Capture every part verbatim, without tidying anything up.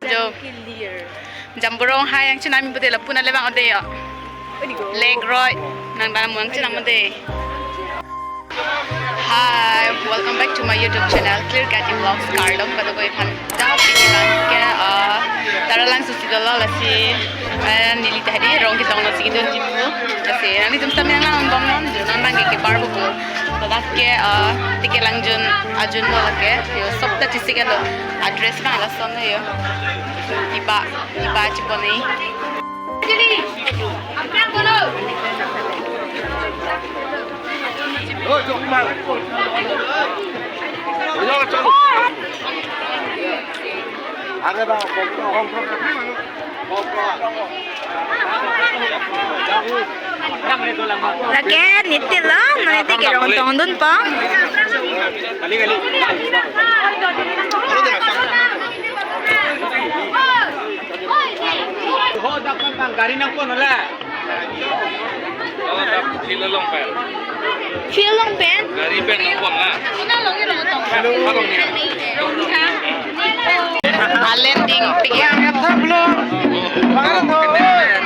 Jo. Jamborong hai yang chinam pute lapu-an le bang ode yo. Lake Roy nang dalam yang chinam ode. Hi, welcome back to my YouTube channel, Clear Kati Vlogs. Kardom, kado ko iphan. Dak pini bang ke, uh, Taralangso si dolo lasi, eh, neli tahdi rong kitong nasi kidun jipu. Lasi, nangtum sami nang lang bom non, non bang ke kebar buku. Ladak ke, uh, tike langjun, ajun lo lake. Yo, sop ta chisi ke lo. Address bang lason yo. Iba, iba chipone. Lake niti lo, niti ke rong tong dun po. Ho, dak kan gari nangkok nala. Oh, dak field along pen. Field along pen? Gari pen nangkok na. Along ni. Landing pen.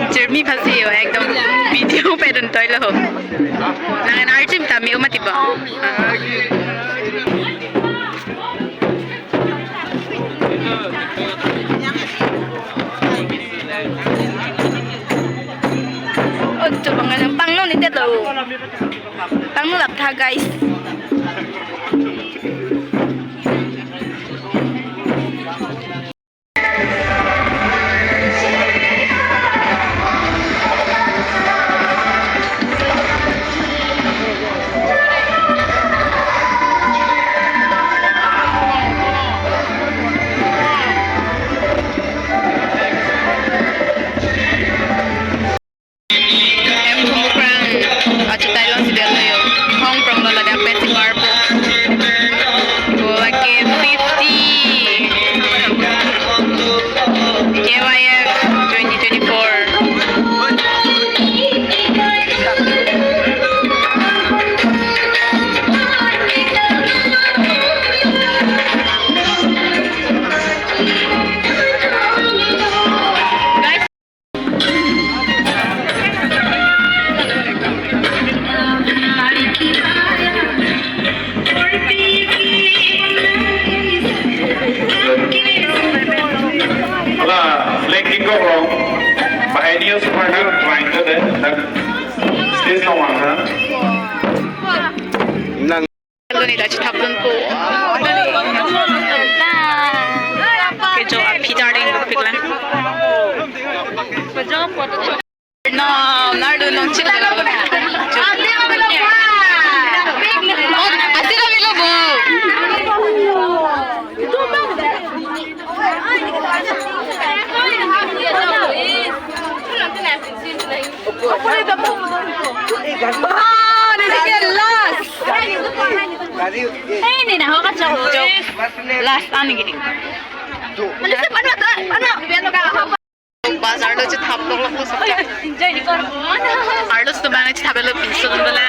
Jermi phasi yo, ekdom video pedun toilo. Nang arjim tami umat iba. Oh, coba nggak pangno ni teto. Pangno laptha, guys. M Thumukrang, achutai long si delo yo. Hong prong lo ladak pen si bar po. Ko lake fifty. K Y F twenty twenty-four. Guys, la, lake kikok along. Bahai ni o super hero trying to de. Stage no one, ha? Nang. Lo ni ta chithap dun po. Kecho aphi darling lo piklang. No, nardo nong chila lo. Oh, asira bilo bo. Last. Hey, ni na ho ka chok. Last ani gini. Bazar lo chithap lo lo. Arlo tu bang chithap lo pinso dun bala.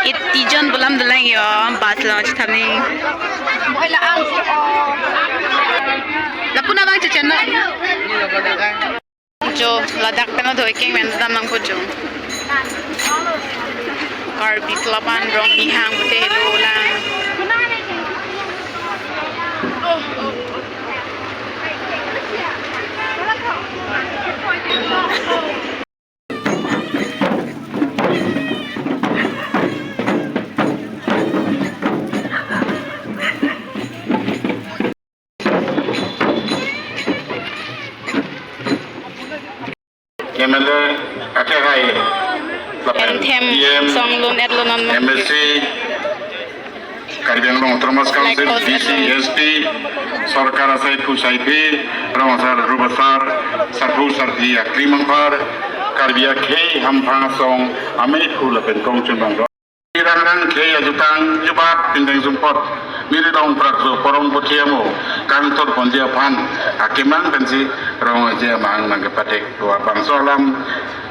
Iti jon bulam dolang yo, bus lo chithap ni. Lapu-an abang checheno. Jo, ladak pen lo doi keng pen dam nang po jo. Karbi Club an rong ihang pute helo lang. M L A akhai lapen Anthem D M, song lun et lo non. M A C, Karbi Anglong Autonomous Council, like D C, S P, Sorkar asai phu sai phi, rong asar rup asar, Sarpo sarpi akrim anpar, Karbi akhei hamphang asong amei phu lapen kongchun bang do. Rangrang khei ajutang jubat pindeng sumpot, niri dong prak so porom pothiamo, kangthur ponji aphan akemang pensi Rong Aje amahang nangkepathek dua bangso alam.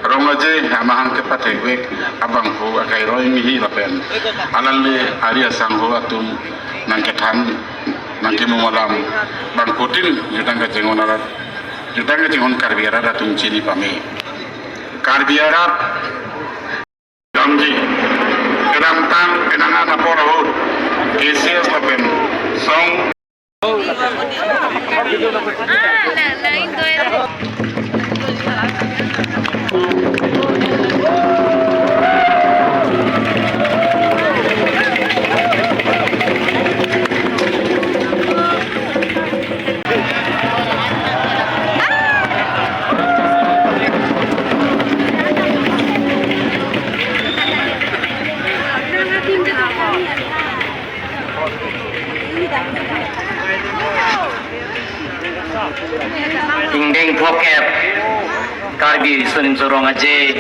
Rong Aje amahang kepathek vek abangphu akai roi mihi lapen alangli ari asangho atum nangkethan nangkemung alam bangphutin jutang kachinghon arat, jutang kachinghon Karbi arat atum chini pame. Karbi arat damji, kedamtang kenangan apor ahut, K C S lapen song. Ingdeng phokep Karbi Sunim Sorong Aje.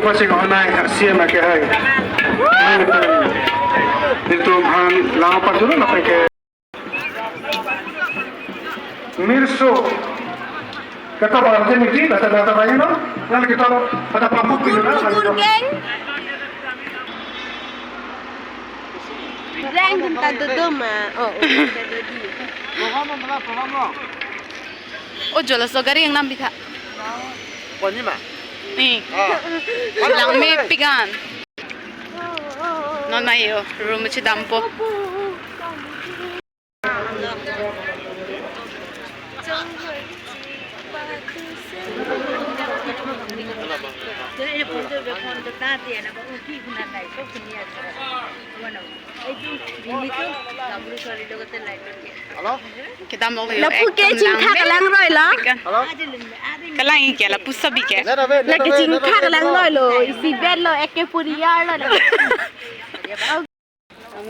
Pasi ko hanai C M ke hai. Itu han lang apa dulu apa ke? Mirso. Kata barang sini di kata kata lain no. Lalu kita ada pamuk di sana. Geng. Geng dum ta dodoma. Oh, oh, ta dodi. Program lo, program lo. Oh, jolo so gari yang nambi tha. Koni ma? Ni. Ah. Langmepik an. Non mai yo, room chedampo. Hello? Kedam lo yo, lapu ke ekdom chingthak lang. Lang roi lo. Hello? Kalang ke lapu sabi ke. Lake chingthak lang roi lo. Isi bed lo, eke puri yar lo.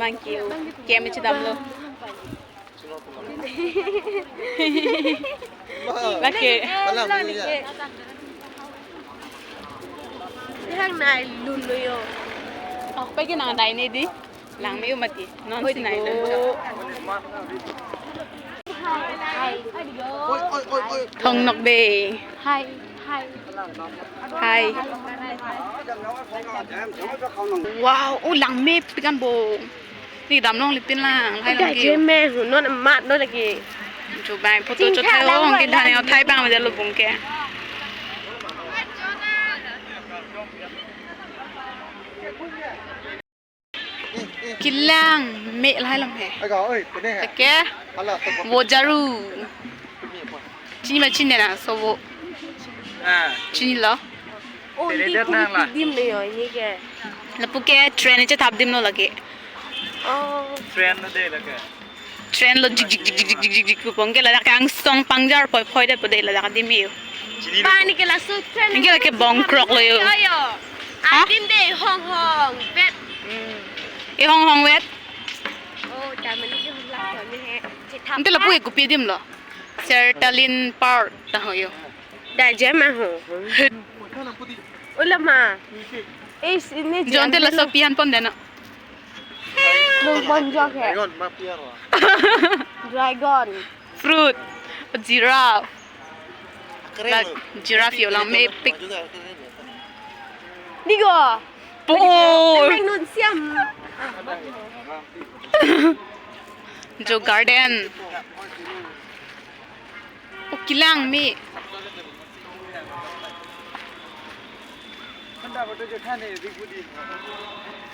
Monkey, kem chedam lo. Lake. Alam ni ya. Yang nai lun lo yo. Oh, pagi nang nai ni di. Langme mati. Non si nai lun. Oi, oi, oi, oi. Thong nok de. Hai, hai. Hai. Wow, oh, langmepik an bo. Ni dam longle pin lang, hai. Udah lang je ke. Me, hu, non amat, non lagi. Coba foto chot hai, ong ke dhani thai bang me lo bung ke. Kelang me lahai lam he. Aga, oi, pene he. Oke. Hala, to. Vojaru. Chini ma chini na, so vo. Ah. Chinilo. Oh, tele ini dat nang la. Dim na yo, ini ke. Lapu ke train chethap dim lo lake. Oh. Train lo de lake. Train lo jik jik jik jik jik jik jik jik pu pong ke ladak angsong pangjar poi poi det pu de ladak adim yo. Chini lo. Ba ni ke laso train. Ini ke lake bongkrok lo yo. Yo, yo. Hah? Adim de hong hong vet. Hmm. E hong hong vet. Oh, ta mani ke hong lak ni he. Chethap. Ante lapu e kopi adim lo. Sertalin Park ta ho yo. Da jema ho. Ulama. Eh, ini John te laso pian pon dana. Nung ponjok he. Dragon, ma piar wa. Dragon. Fruit. Giraffe. Keren. La giraffe yo langmepik. Digo. Po. Nang nun siam. Jo garden. Oh, kelang me.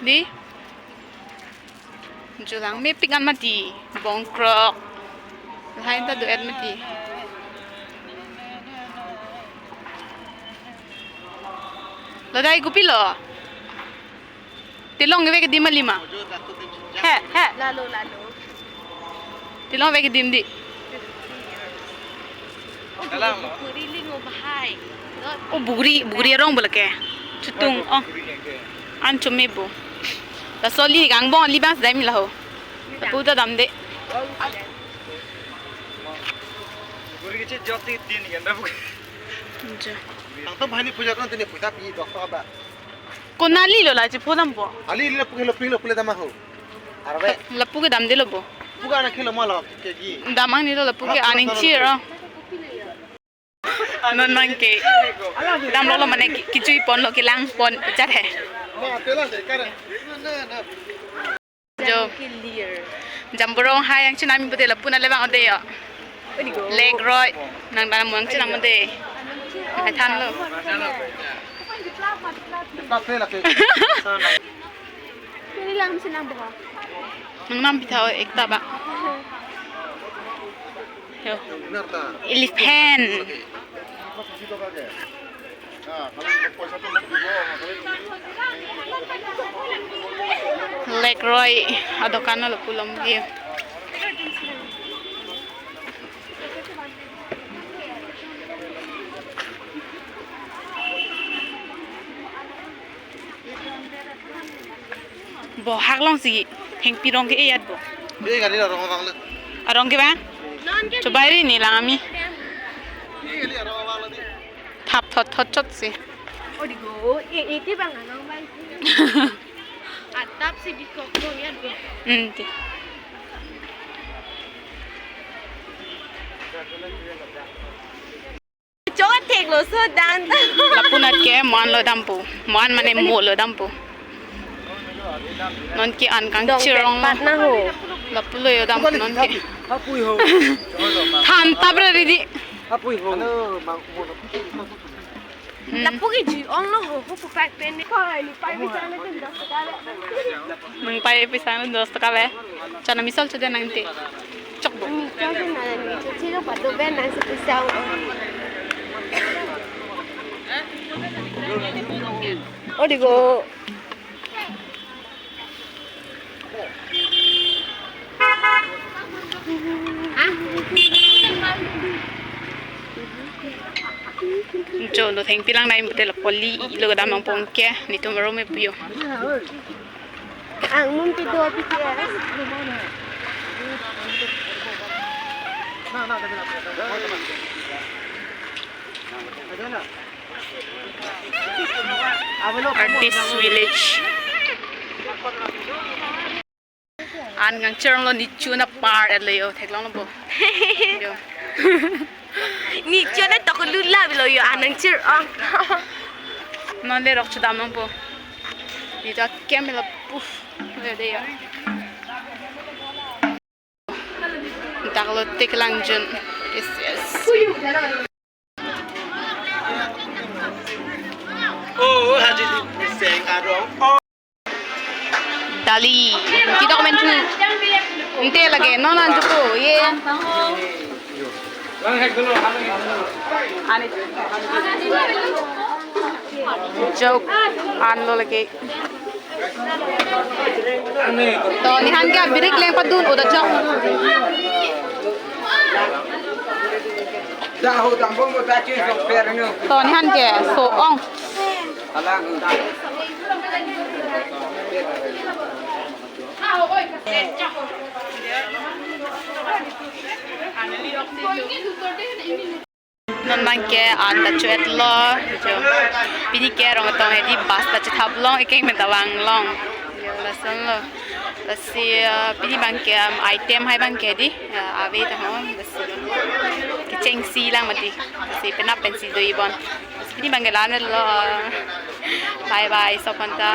Di? Jo langmepik an mati. Bongkrok. Lahai ta do-et mati. Lo dai kopi lo. Tilong ke vek adim ma lima. He, he. Lalo, lalo. Tilong vek adim di. Oh, bugri lingo bahai. Oh, bugri, bugri arong bo lake. Chutung, oh. An chumi bu. Laso li gang bong li bang sedai mi laho. Lapu ta dam de. Oh, sedai. Kiche joti din kan, Babu. Jo. Tangtum bahini puja kan tini puja pi dok to aba. Konali lo la chepho dampo. Ali lo pukilo pukilo pule dama ho. Arve. Lapu ke damdelo bo. Puga na khelo mala ke gi. Dam angnilo lapu ke aning chiro. Non non ke. Damlo lo mane ki-, kichui ponlo, kelang pon chat he. Ma tela de kare. Jo. Jamboro hai yang chinami pute lapu na le bang ode yo. Lake Roy. Nang dalam muang chinam ode. Hai thanlo. Ekta play la play. Pili lang sinang buka. Nang nam pitha o ekta ba. Yo. Elephant. Lake Roy adokan lo pulo ke. Bohak long si thengpi rong ke eyat bo. Ini kali orang orang le. Arong ke ba? Chobai ri ni lang ami. Ini kali orang orang le. Thap thot thot chot si. Odigo, e e ti bang anong bang. Atap si bikok lo ya do. Hmm, ti. Choka thek lo so dan. Lapu nat ke moan lo dampo. Moan mane mo lo dampo. Non ke an kang dong chirong lo. Pat na ho. Lapu lo yo dampo non ke. Hapui ho. Than tabra ridi. Hapui ho. Hmm. Lapu ke ji ong lo ho ho pu pak pen. Koi ni pai mi chang na ten dos taka le. Nang pai pi sang dos taka le. Chana misal chode nang te. Chok bo. Mi chok na mi chok chiro pa do ben nang se pu sao. Odigo. Cholo thengpi lang nai mute la poli lo kedam nang pon ke netum arum me puyo. Ang mum pi do pi ke. Artist Village. An ngang chirong lo nichu na par at lo yo theklong lo bo. Yo. Nichu na toklu la lo yo an ngang chirong. Non le rok chudam nong bo. Ni ta kem la puf. Lo de yo. Dak lo tik lang jun. Yes, yes. Oh, haji di seng arong. Oh. Dali. Kita komen tu. Ente lagi. No, no, anjuko. Ye. Ani. Joke. An lo lagi. To, nihan ke birik leng padun udah chok. To, nihan ke so ong. Non bang ke an ta chuet lo, jo. Pini ke rong tong hedi bus ta chethap long, ekeng menta vang long. Jo, lason lo. Lasi, eh, pini bang ke, um, item hai bang ke di, eh, ave ta ho, lasi. Kecheng si lang mati. Lasi penap pensi do ibon. Lasi pini bang ke lan lo. Bye bye, sopon ta.